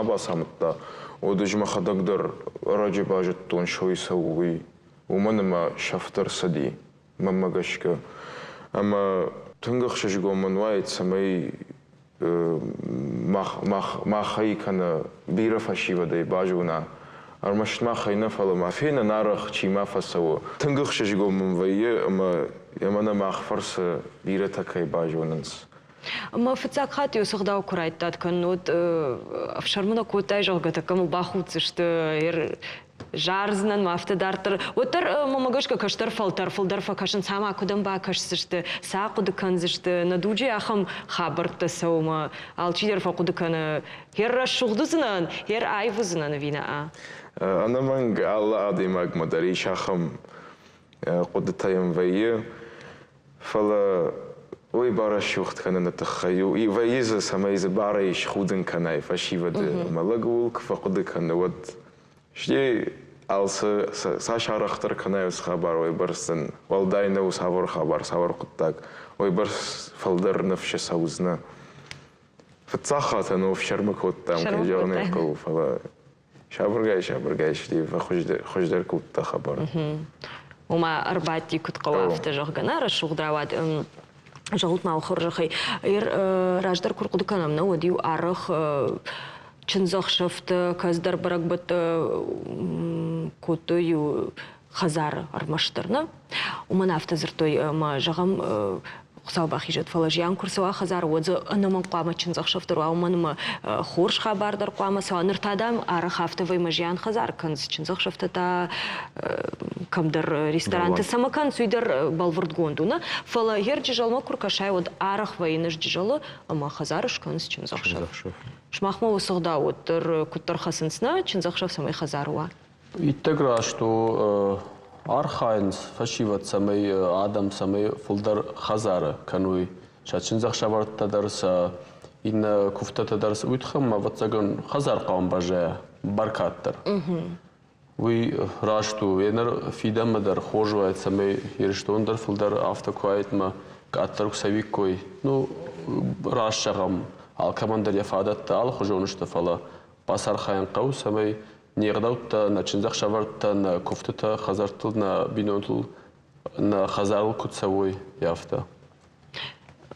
бацамыдта, уӕд ӕз мӕхӕдӕг дӕр ӕрӕджы базыдтон, сой цӕуы, уый. Уымӕн ӕмӕ сӕфт ӕрцыди, мӕнмӕ гӕсгӕ. Ӕмӕ тынг ӕхсызгон мын уаид, цӕмӕй махӕй кӕнӕ бирӕ фӕсивӕдӕй базона. Ӕрмӕст махӕй нӕ, фӕлӕ ма фенӕн арӕх чи ма фӕцӕуы. Тынг ӕхсызгон мын вӕййы ӕмӕ мӕнӕ мах фӕрцы бирӕтӕ кӕй базонынц. Ӕмӕ фыццаг хатт иу сыгъдау куы райдтат кӕннод ӕфсӕрмы нӕ кодтай, зӕгъгӕ, тӕккӕ мыл бахуддзысты, зардзынӕн ма афтӕ дарддӕр. Уӕддӕр мӕмӕ гӕсгӕ кӕстӕр фӕлтӕр фылдӕр фӕкӕсынц, ӕмӕ куыдӕм бакӕсдзысты, цы ахъуыды кӕндзысты. Нӕ дуджы ахӕм хабӕрттӕ цӕуы ӕмӕ алчидӕр фӕхъуыды кӕны, хер рӕсугъд уыдзынӕн, хер аив уыдзынӕн ӕви нӕ. Ӕнӕмӕнг алы адӕймагмӕ дӕр ис ахӕм хъуыдытӕ йӕм вӕййы. Фӕлӕ уый барӕсугъд кӕныны тыххӕй у, вӕййы дзы, цӕмӕй дзы барӕй схудын кӕнай фӕсивӕды ӕмӕ лӕг ууыл куы фӕхъуыды кӕны, уӕд стӕй алцы цас арӕхдӕр кӕнай уыцы хабар, уыйбӕрц сын уӕлдай нӕу цавӕр хабар, цавӕр хъуыддаг, уыйбӕрц фылдӕр ныфсы цӕудзынӕ. Фыццаг хатт ӕн ӕфсӕрмы кодтам, кӕй зӕгъын ӕй хъӕуы, фӕлӕ сабыргай-сабыргай стӕй фӕхуыздӕр кодта хабар. Ома ӕрбадти куыд хъӕуы, афтӕ зӕгъгӕ, нӕ рӕсугъд рауад. Зӕгъут ма хорзӕхӕй, раздӕр куы рхъуыды кӕнӕм, нӕ уӕд-иу арӕх чындзӕхсӕвты, кӕцыдӕр бӕрӕгбӕтты кодтой-иу хӕдзары ӕрмӕстдӕр, нӕ? Уымӕн афтӕ дзырдтой, ӕмӕ, зӕгъӕм, Хуыцау бахизӕд, фӕлӕ зиан куы рцӕуа хӕдзары, уӕд дзы ӕнӕмӕнг хъуамӕ чындзӕхсӕв дӕр уа, уымӕн ӕмӕ хорз хабар дӕр хъуамӕ цӕуа. Ныр та, дам, арӕх афтӕ вӕййы, ӕмӕ зиан хӕдзар кӕнынц, чындзӕхсӕвтӕ та кӕмдӕр ресторанты цӕмӕ кӕнынц, уый дӕр бӕлвырдгонд у, нӕ? Фӕлӕ гъер Джызӕлмӕ куы ркӕсай, уӕд арӕх вӕййынц Джызӕлы ӕмӕ хӕдзары скӕнынц чындзӕхсӕв. Сымахмӕ уыцы ӕгъдау уӕддӕр куыддӕр хӕцынц, нӕ? Чындзӕхсӕв цӕмӕй хӕдзары уа? Иттӕг раст у, архайынц фӕсивӕд, цӕмӕй адӕм цӕмӕй фылдӕр хӕдзары кӕной сӕ чындзӕхсӕвӕрттӕ дӕр, сӕ иннӕ куывдтытӕ дӕр. Уый тыххӕй ма, ӕвӕццӕгӕн, хӕдзар хъуамӕ баззайа бӕркад дӕр. Уый раст у. Еныр фидӕнмӕ дӕр хорз уаид, цӕмӕй Ирыстон дӕр фылдӕр афтӕ куы уаид ӕмӕ къаддӕр куы цӕуиккой. Ну, раст зӕгъӕм, алкӕмӕн дӕр йӕ фадӕттӕ алыхуызон сты, фӕлӕ бацархайын хъӕуы, цӕмӕй не гъдӕуттӕ, нӕ чындзӕхсӕвӕрттӕ, нӕ куывтытӕ хӕдзӕрттыл, нӕ бинонтыл, нӕ хӕдзарыл куыд цӕуой, афтӕ.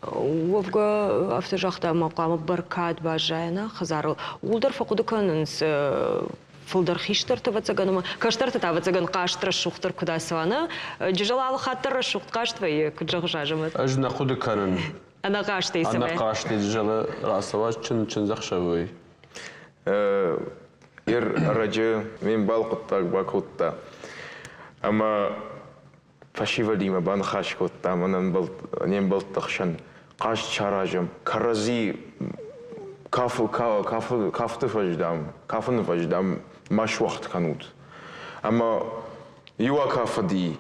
Уӕвгӕ, афтӕ загъта, ӕмӕ хъуамӕ бӕркад баззайа нӕ хӕдзарыл. Ууыл дӕр фӕхъуыды кӕнынц фылдӕр хистӕртӕ, ӕвӕццӕгӕн, ӕмӕ кӕстӕртӕ та, ӕвӕццӕгӕн, хъазт рӕсугъддӕр куыд ацӕуа, нӕ? Джызӕл алы хатт дӕр рӕсугъд хъазт вӕййы, куыд зӕгъыс, Азӕмӕт? Ӕз нӕ хъуыды кӕнын. Ӕнӕхъазтӕй цӕмӕй? Ӕнӕхъазтӕй Джызӕлы рацӕуа чындзӕхсӕвӕй. Ер ӕрӕджы ме мбал хъуыддаг бакодта ӕмӕ фӕсивӕдимӕ баныхас кодтам не мбӕлтты хсӕн хъазт саразӕм, кӕрӕдзи кафты фӕздӕм, кафыны фӕздӕм ма суӕгъд кӕнут. Ӕмӕ иу акафыди.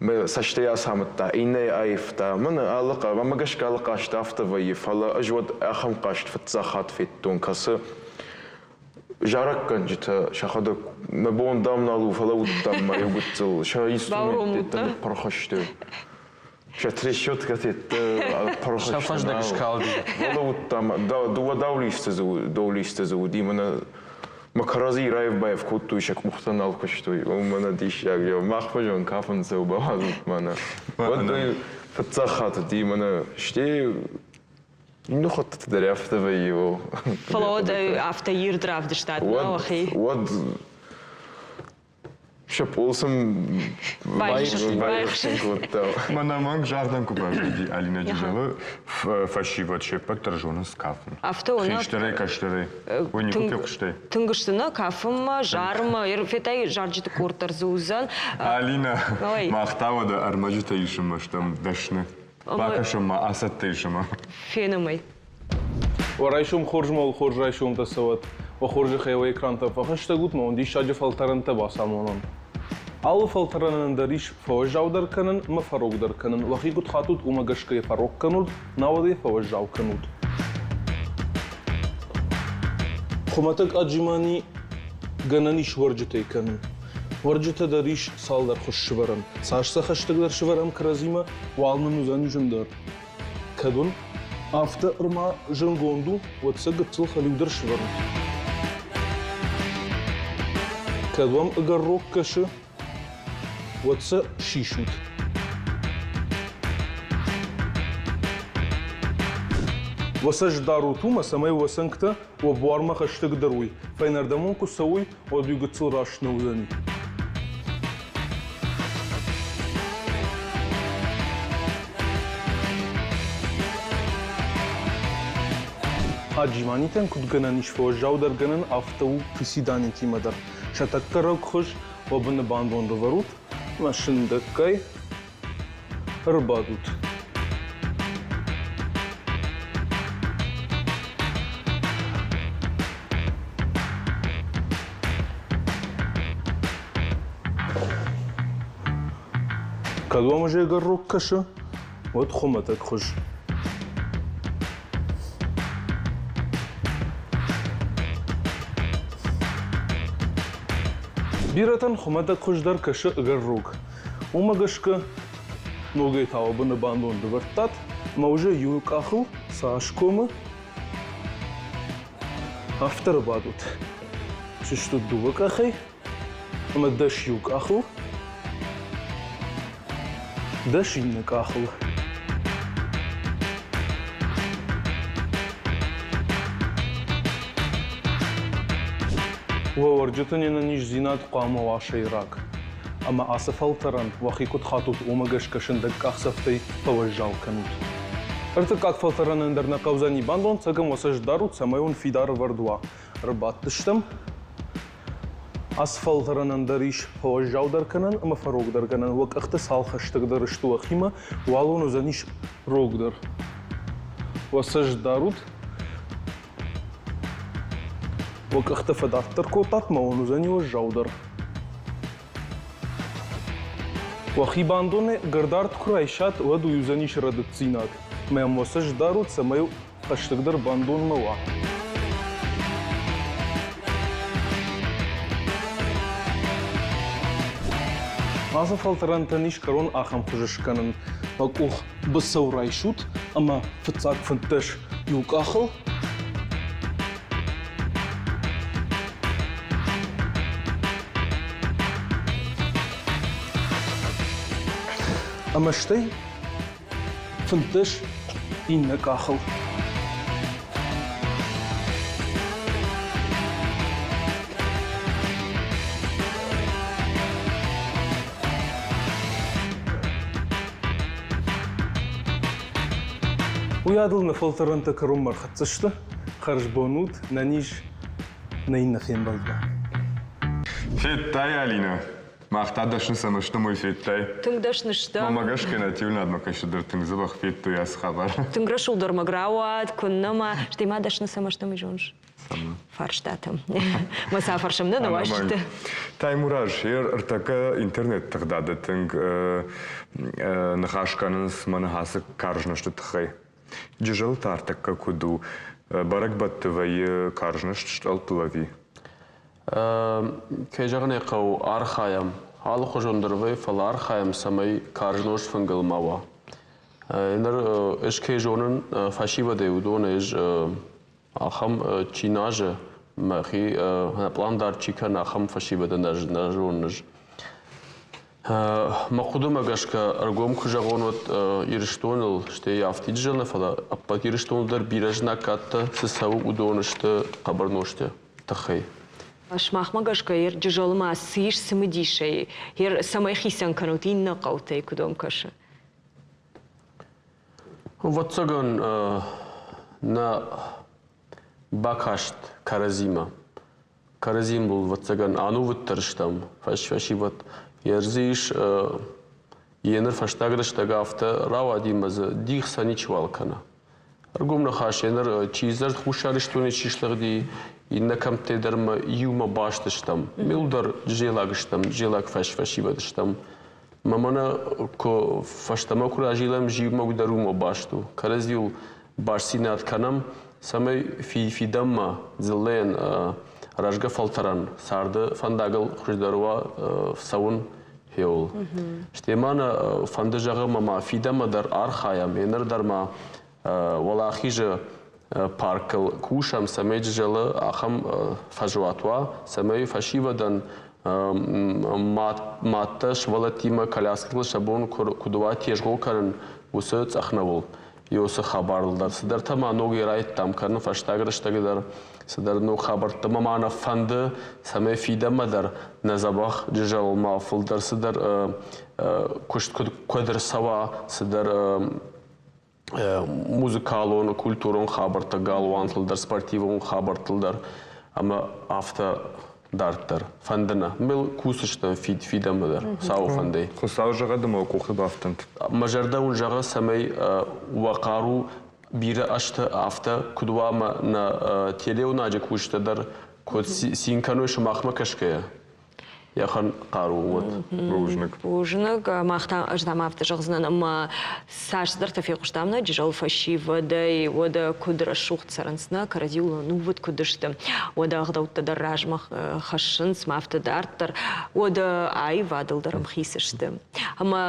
Цӕстӕй ацамыдта, иннӕйы аивта. Мӕн алы мӕ гӕсгӕ алы хъазт афтӕ вӕййы, фӕлӕ ӕз уӕд ахӕм хъазт фыццаг хатт федтон, кӕцы зарӕггӕнджытӕ сӕхӕдӕг нӕ бон, дам, нал у, фӕлӕ уыдтам ма иу гыццыл сӕ инструменттӕ ныппырх сты. Сӕ трещоткӕтӕ пырх сты. Сӕ фӕздӕг скалди. Фӕлӕ уыдтам, дыууӕ даулисты дзы уыди, мӕнӕ мӕ кӕрӕдзи раив-баив кодтой, сӕ къухтӕ нал куыстой. Мӕнӕ диссаг, мах хуызӕн кафын цӕу бауадзут мӕнӕ. Уӕд фыццаг хатт уыди мӕнӕ стӕй иннӕ хӕттыты дӕр афтӕ вӕййы. Фӕлӕ уӕд афтӕ ирд равдыстат нӕ уӕхи? Уӕд сӕ пъол сын байхсын кодта. Мӕнӕ мӕнг загъдӕн куы баззади Алинӕ Джызӕлы фӕсивӕд се ппӕт дӕр зонынц кафын. Афтӕ у, Хистӕрӕй, кӕстӕрӕй. Уый никуы фехъуыстай? Тынг сты нӕ кафынмӕ, зарынмӕ. Фетай зарджыты къорд дӕр дзы уыдзӕн. Алинӕ, мах та уӕдӕ ӕрмӕджытӕ исынмӕ стӕм дӕсны. Бакӕсӕм ма, ацӕттӕ исынмӕ. Фенӕм ӕй. Уӕ райсом хорз ма у, хорз райсомтӕ цӕуӕд. Уӕ хорзӕхӕй уӕ экрантӕм фӕхӕстӕг ут, ма уын диссаджы фӕлтӕрӕнтӕ бацамонон. Алы фӕлтӕрӕнӕн дӕр ис фӕуӕззаудӕр кӕнын ӕмӕ фӕрогдӕр кӕнын. Уӕхи куыд хатут, уымӕ гӕсгӕ йӕ фӕрог кӕнут, науӕд ӕй фӕуӕззау кӕнут. Хуымӕтӕг аджимани гӕнӕн ис уӕрджытӕй кӕнын. Уӕрджытӕ дӕр ис цалдӕр хуыз сывӕрӕн. Цас сӕ хӕстӕгдӕр сывӕрӕм кӕрӕдзимӕ, уал нын уыдзӕни зындӕр. Кӕд уын афтӕ ӕрма зынгонд у, уӕд сӕ гыццыл хӕлиудӕр сывӕрут. Кӕд уӕм ӕгӕр рог кӕсы, уӕд сӕ сисут. Уӕ цӕст дарут уымӕ, цӕмӕй уӕ цӕнгтӕ уӕ буармӕ хӕстӕгдӕр уой. Фӕйнӕрдӕмон куы цӕуой, уӕд уый гыццыл раст нӕ уыдзӕни. Хаджиманитӕн куыд гӕнӕн ис фӕуӕззаудӕр гӕнӕн, афтӕ у приседанитимӕ дӕр. Сӕ тӕккӕ рог хуыз уӕ быны бандон рывӕрут ӕмӕ сындӕггай ӕрбадут. Кӕд уӕм ӕгӕр рог кӕсы, уӕд хуымӕтӕг хуыз. Бирӕтӕн хуымӕтӕг хуыздӕр кӕсы ӕгӕр рог. Уымӕ гӕсгӕ ногӕй та уӕ быны бандон дывӕрдтат ӕмӕ уже иу къахыл цас комы, афтӕ ӕрбадут. Сыстут дыууӕ къахӕй ӕмӕ дӕс иу къахыл, дӕс иннӕ къахыл. Уӕ уӕрджыты не нӕниздзинад хъуамӕ уа сӕйраг. Ӕмӕ ацы фӕлтӕрӕн уӕхи куыд хатут, уымӕ гӕсгӕ сындӕг къахдзӕфтӕй фӕуӕззау кӕнут. Ӕртыккаг фӕлтӕрӕнӕн дӕр нӕ хъӕудзӕни бандон, цӕгӕм уӕ цӕст дарут, цӕмӕй уын фидар ӕвӕрд уа. Ӕрбадтыстӕм. Ацы фӕлтӕрӕнӕн дӕр ис фӕуӕззаудӕр кӕнӕн ӕмӕ фӕрогдӕр кӕнӕн. Уӕ къӕхтӕ цал хӕстӕгдӕр сты уӕхимӕ, уал уын уыдзӕнис рогдӕр. Уӕ цӕст дарут, Уӕ къӕхтӕ фӕдарддӕр кодтат ӕмӕ уын уыдзӕни уӕззаудӕр. Уӕхи бандоны гӕрдард куы райсат, уӕд уый уыдзӕнис рӕдыддзинад. Ӕмӕ йӕм уӕ цӕст дарут, цӕмӕй хӕстӕгдӕр бандонмӕ уа. Ацы фӕлтӕрӕнтӕн ис кӕрон ахӕм хуызы скӕнын. Уӕ къух быцӕу райсут ӕмӕ фыццаг 15 иу къахыл Ӕмӕ стӕй 15 иннӕ къахыл. Уыйадыл нӕ фӕлтӕрӕнтӕ кӕронмӕ ӕрхӕццӕ сты. Хӕрзбон ут, нӕ низ нӕ иннӕ фембӕлдмӕ. Федтай, Алинӕ? Мах та дӕсны цӕмӕ стӕм, уый федтай? Тынг дӕсны стӕм. Мӕ гӕсгӕ нӕ тиунадмӕ кӕсдӕр тынг дзӕбӕх федтой ацы хабар. Тынг рӕсугъд ӕрмӕг рауад, куыннӕ ма. Стӕй ма дӕсны цӕмӕ стӕм, уый зоныс? Фарстатӕм. Мӕ сӕ фӕрсӕм нӕ уазджыты. Таймураз, ӕртӕккӕ интернет тыгъдады тынг ныхас кӕнынц мӕ ныхасы карз нозты тыххӕй. Джызӕл та ӕртӕккӕ куыд у? Бӕрӕгбӕтты вӕййы карз нозт стъӕлттыл ӕви? Кӕй зӕгъын ӕй хъӕуы, архайӕм. Алыхуызон дӕр вӕййы, фӕлӕ архайӕм, цӕмӕй карз нозт фынгыл ма уа. Ныр ӕз кӕй зонын, фӕсивӕдӕй уыдон ӕз ахӕм чи нӕзы, мӕхи ӕнӕпълан чи кӕны, ахӕм фӕсивӕды нӕ зонын ӕз. Мӕ хъуыдымӕ гӕсгӕ, ӕргом куы зӕгъон, уӕд Ирыстоныл, стӕй афтид зӕгъын, фӕлӕ ӕппӕт Ирыстоныл дӕр бирӕ знаггӕдтӕ цы цӕуы, уыдон сты хъӕбӕр нозты тыххӕй. Сымахмӕ гӕсгӕ Джызӕлы ма цы ис цымыдисӕй, цӕмӕй хицӕн кӕнут иннӕ хъӕутӕй, куыд уӕм кӕсы? Ӕвӕццӕгӕн, нӕ бакаст кӕрӕдзимӕ. Кӕрӕдзимӕ, ӕвӕццӕгӕн, ӕнувыддӕр стӕм. Фӕсивӕд йе ис, йе ныр фӕстаг рӕстӕг афтӕ рауади ӕмӕ дзы дих сӕ ничиуал кӕны. Ӕргом ныхас, йе ныр чи дзырд Хуссар Ирыстонӕй чи слыгъди, иннӕ кӕмттӕй дӕр ма иумӕ баст стӕм. Мил дӕр джелаг стӕм, джелаг фӕсивӕд стӕм. Мӕ мӕнӕ куы фӕстӕмӕ куы разилӕм, зиумӕ дӕр уымӕ баст у. Кӕрӕдзиуыл бастдзинад кӕнӕм, цӕмӕй фидӕнмӕ дзыллӕйӕн рӕзгӕ фӕлтӕрӕн царды фӕндагыл хуыздӕр уа цӕуын хеуыл. Стӕй ма нӕ фӕнды зӕгъӕм ӕмӕ фидӕнмӕ дӕр архайӕм, еныр дӕр ма Уӕлахизы паркыл кусӕм, цӕмӕй Джызӕлы ахӕм фӕзуат уа, цӕмӕй фӕсивӕдӕн мадтӕ сывӕллӕттимӕ коляскӕтыл сӕ бон куыд уа тезгъо кӕнын, уыцы цъӕхнӕуыл. Уыцы хабарыл дӕр цыдӕртӕ ма ногӕй райдыдтам кӕнын фӕстаг рӕстӕг дӕр цыдӕр ног хабӕрттӕ ма ма нӕ фӕнды, цӕмӕй фидӕнмӕ дӕр нӕ дзӕбӕх Джызӕлыл ма фылдӕр цыдӕр куыст куыд ӕрцӕуа, цыдӕр музыкалон, культурон хабӕрттӕ галуантыл дӕр, спортивон хабӕрттыл дӕр ӕмӕ афтӕ дарддӕр. Фӕнды нӕ. Мыл кусдзыстӕм фидӕнмӕ дӕр, Хуыцауы фӕндӕй. Хуыцау зӕгъӕд ӕмӕ къухы бафтӕнт. Мӕ зӕрдӕ уын зӕгъы, цӕмӕй уӕ хъару бирӕ ӕзты афтӕ куыд уа ӕмӕ нӕ телеуынаджы кусджытӕ дӕр куыд цин кӕной сымахмӕ кӕсгӕйӕ. Йӕхӕн хъару уӕд. Бузныг. Бузныг. Мах та ӕз дӕм афтӕ зӕгъдзынӕн, ӕмӕ цасдӕртӕ фехъуыстам нӕ Джызӕл фӕсивӕдӕй, уӕдӕ куыд рӕсугъд цӕрынц нӕ, кӕрӕдзиуыл ӕнувыд куыд сты, уӕдӕ ӕгъдӕуттӕ дӕр размӕ хӕссынц, ма афтӕ дарддӕр, уӕдӕ аивадыл дӕр ӕмхиц сты. Ӕмӕ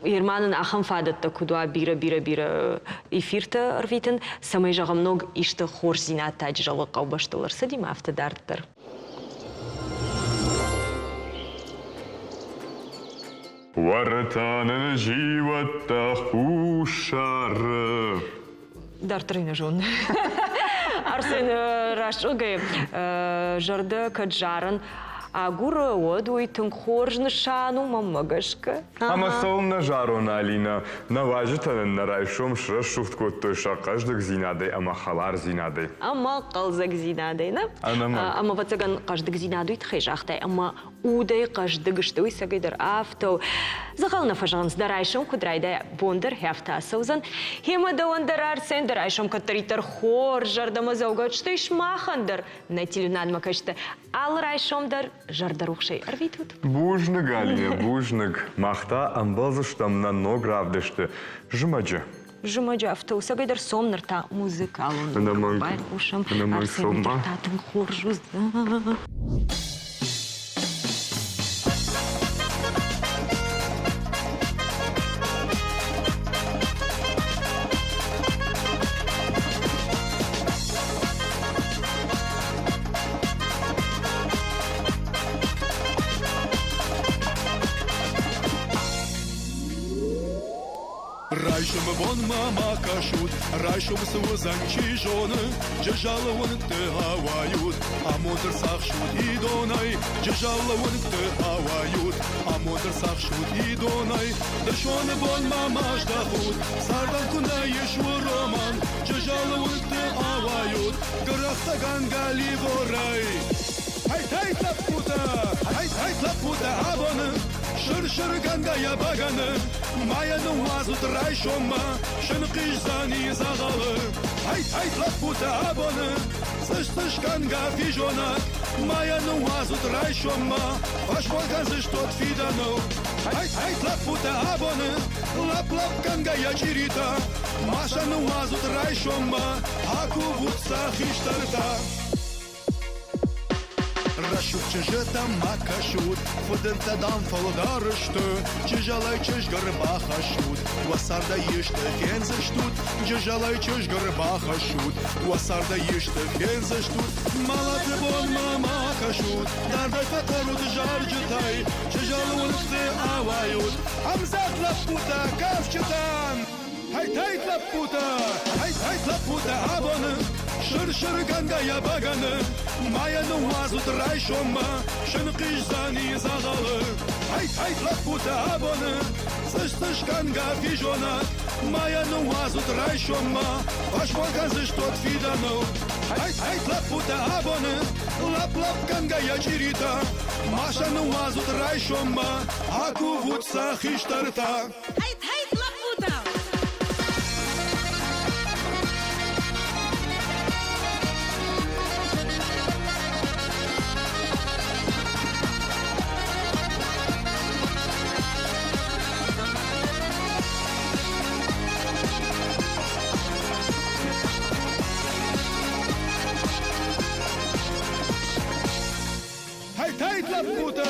Ерман ын ахӕм фадӕттӕ куыд уа бирӕ-бирӕ-бирӕ эфиртӕ ӕрвитын, цӕмӕй, зӕгъӕм, ног исты хорздзинад та Джызӕлы хъӕубӕстыл ӕрцыди ма афтӕ дарддӕр. Уӕртӕ нын зиуӕттӕ хуссары. Дарддӕр нӕ зонын. Арсен раст зӕгъгӕйӕ, зӕрдӕ кӕд зарын агуры, уӕд уый тынг хорз нысан у мӕнмӕ гӕсгӕ. Ӕмӕ цӕуылнӕ зарон, Алинӕ? Нӕ уазджытӕ нын нӕ райсом срӕсугъд кодтой сӕ хъӕздыгдзинадӕй ӕмӕ хӕлардзинадӕй. Ӕмӕ хъӕлдзӕгдзинадӕй, нӕ? Ӕнӕмӕнг. Ӕмӕ, ӕвӕццӕгӕн, хъӕздыгдзинад уый тыххӕй загътай, ӕмӕ удӕй хъӕздыг сты, уый цӕгӕйдӕр афтӕ у. Дзӕгъӕл нӕ фӕзӕгъынц, дӕ райсом куыд райдайа, бон дӕр афтӕ ацӕудзӕн. Гъемӕ дӕуӕн дӕр, Арсен, дӕ райсом кӕддӕриддӕр хорз зӕрдӕмӕдзӕугӕ, стӕй сымахӕн дӕр нӕ телеуынадмӕ кӕсты алы райсом дӕр зӕрдӕрухсӕй ӕрвитут. Бузныг, Алинӕ, бузныг. Мах та ӕмбӕлдзыстӕм нӕ ног равдысты зымӕджы. Зымӕджы афтӕ у, цӕгӕйдӕр сом ныр та музыкалон Ӕнӕмӕнг. байхъусӕм. Ӕнӕмӕнг Арсен сомма. та тынг хорз уыдзӕн. Райсомы бонмӕ ма кӕсут, райсом цы уыдзӕн, чи зоны, Джызӕлы уынгты ауайут, амонд ӕрцахсут идонӕй. Джызӕлы уынгты ауайут, амонд ӕрцахсут идонӕй. Дысоны бонмӕ ма здӕхут, цардӕн куы нӕ ис уромӕн. Джызӕлы уынгты ауайут, гӕрӕхтӕгӕнгӕ ливорӕй. Хай-хай, лӕппутӕ, хай-хай, лӕппутӕ, абоны сыр-сыргӕнгӕ йӕ бӕгӕны. Ма йӕ ныууадзут райсоммӕ, сынхъиздзӕни дзӕгъӕлы. Хайт-хайт лӕппутӕ абоны, цъыс-цъысгӕнгӕ физонӕг, ма йӕ ныууадзут райсоммӕ, фӕсмон кӕндзыстут фидӕныл. Хайт-хайт лӕппутӕ абоны, лӕпп-лӕпгӕнгӕ йӕ чъиритӕ, ма сӕ ныууадзут райсоммӕ, акувут сӕ хистӕртӕ. Рӕсугъд чызджытӕм ма кӕсут, фыдынтӕ, дам, фылдӕр сты. Чызджалӕй чызг ӕрбахӕссут, уӕ цардӕй исты фендзыстут. Чызджалӕй чызг ӕрбахӕссут, уӕ цардӕй исты фендзыстут. Мӕлӕты бонмӕ ма кӕсут, дардӕй фӕтӕрут зарджытӕй. Чызджалы уынгты ауайут, ӕмдзӕгъд лӕппутӕ, кафджытӕн! Хайт-хайт лӕппутӕ, хайт-хайт лӕппутӕ абоны, сыр-сыргӕнгӕ йӕ бӕгӕны, ма йӕ ныууадзут райсоммӕ, сынхъиздзӕни дзӕгъӕлы. Хайт-хайт лӕппутӕ абоны, цъыс-цъысгӕнгӕ физонӕг, ма йӕ ныууадзут райсоммӕ, фӕсмон кӕндзыстут фидӕныл. Хайт-хайт лӕппутӕ абоны, лӕпп-лӕпгӕнгӕ йӕ чъиритӕ, ма сӕ ныууадзут райсоммӕ, акувут сӕ хистӕртӕ. Хайт-хайт лӕппутӕ! Хайт-хайт лӕппутӕ,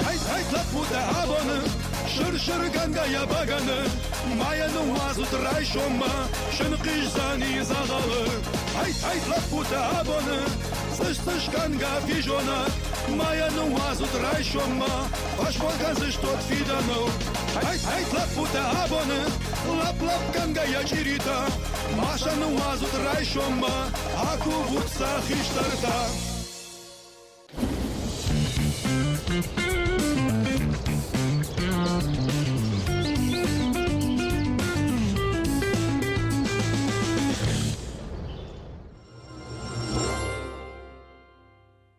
хайт-хайт лӕппутӕ абоны, сыр-сыргӕнгӕ йӕ бӕгӕны, ма йӕ ныууадзут райсоммӕ, сынхъиздзӕни дзӕгъӕлы. Хайт-хайт лӕппутӕ абоны, цъыс-цъысгӕнгӕ физонӕг, ма йӕ ныууадзут райсоммӕ, фӕсмон кӕндзыстут фидӕныл. Хайт-хайт лӕппутӕ абоны, лӕпп-лӕпгӕнгӕ йӕ чъиритӕ, ма сӕ ныууадзут райсоммӕ, акувут сӕ хистӕртӕ.